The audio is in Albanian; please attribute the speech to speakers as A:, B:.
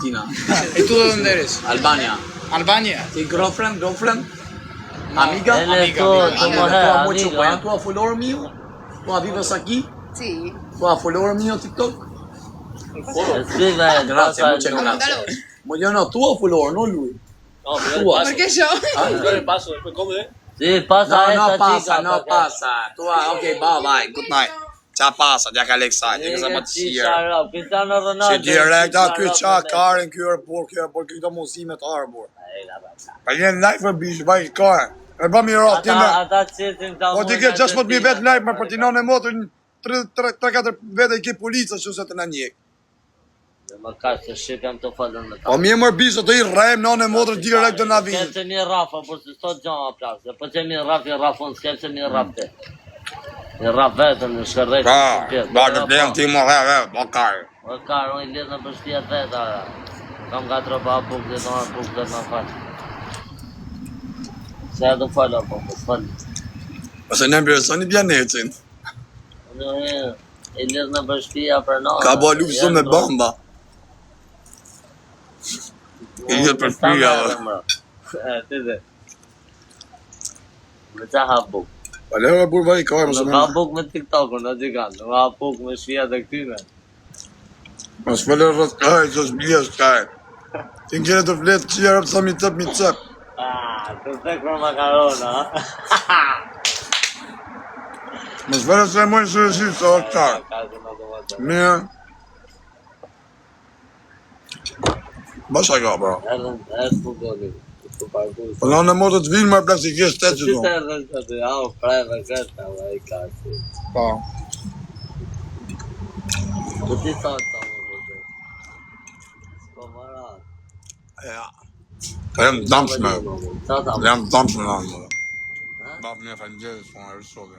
A: Argentina.
B: ¿Y tú de dónde eres?
A: Albania.
B: Albania.
A: ¿Y girlfriend, girlfriend?
B: No.
A: Amiga?
C: Él es
B: Amiga,
C: todo,
B: amiga.
C: tu mujer,
A: Tú mucho
C: amiga.
A: bueno. ¿Tú a follower mío? ¿Tú vives aquí?
D: Sí.
A: ¿Tú a follower mío TikTok?
C: Escribe,
A: Gracias,
C: pasa
A: muchas
C: el-
A: gracias. Yo no, tú a follower, no Luis.
E: No, pero
A: Tú
E: el
A: a-
E: paso.
D: ¿Por qué yo?
A: Ah,
E: Yo le paso, después come, ¿eh?
C: Sí, pasa
A: No,
C: a
A: no
C: esta
A: pasa,
C: chica.
A: no
C: porque-
A: pasa. Tú a, ok, bye bye, good night. Qa pasa, ja ka leksa, ja ka më të
C: Sí,
A: shirë.
C: Cristiano Ronaldo.
A: Si direkta, ky qa
C: Cristiano
A: karen, ky është burr, ky është burr, ky këto muzime të arë burr. Pa jenë live për bish, baj karen. E bë mirë ti me.
C: Ata, ata qesin ta
A: Po ti ke 16000 vet live më për ti nënë e motrën 3-4 vete i ke polica që se të na njek.
C: Më ka se shqip jam të folën me ta.
A: Po mirë mër bish, do i rrem nënë e motrën direkt do na
C: S'kem
A: vinë.
C: se mi rrafa, por se sot gjama plas. Po që mi rraf, i rrafon, s'kem se mi rraf te. I rraf vetëm në shkërdhek.
A: Pa, ba të blem ti më rre, po kare.
C: Po ka, unë i lidh në pështia të veta. Kam ka tropa buk dhe do marr buk dhe më fal. Se do fal apo mos fal.
A: Ose ne mbirësoni bjanecin.
C: Unë i lidh në pështia për natë.
A: Ka bo luftë me bomba. I lidh për shtëpia,
C: E, ti dhe. Me qa ha buk?
A: Pa lëre burr vaj kare, mos e
C: Nuk ha
A: më.
C: buk me TikTokun, o gjigant. Nuk ha buk me shpia të këtyne.
A: Mos më lërë rreth kare, që është bjesh kare. Ti ngele të flet qjerë, sa mi cep, mi cep.
C: Ah, të të për makarona, ha?
A: Mos vërë se mojnë së rësi, se o kare.
C: Ka se në të vëtë.
A: Mirë. Basha ka, bro.
C: Erdhën, erdhën po goli. Po parku.
A: Po në në motë të vinë, më plak si kesh të që
C: Si
A: do.
C: të erdhën që aty, au, preve këta, ai ka si.
A: Po.
C: Po ti sa ta më vëtë. S'po marat.
A: Ja. Po jam damshme.
C: Sa ta më?
A: Jam damshme në në.
C: Ha?
A: Baf mirë, faleminderit, po e rësove.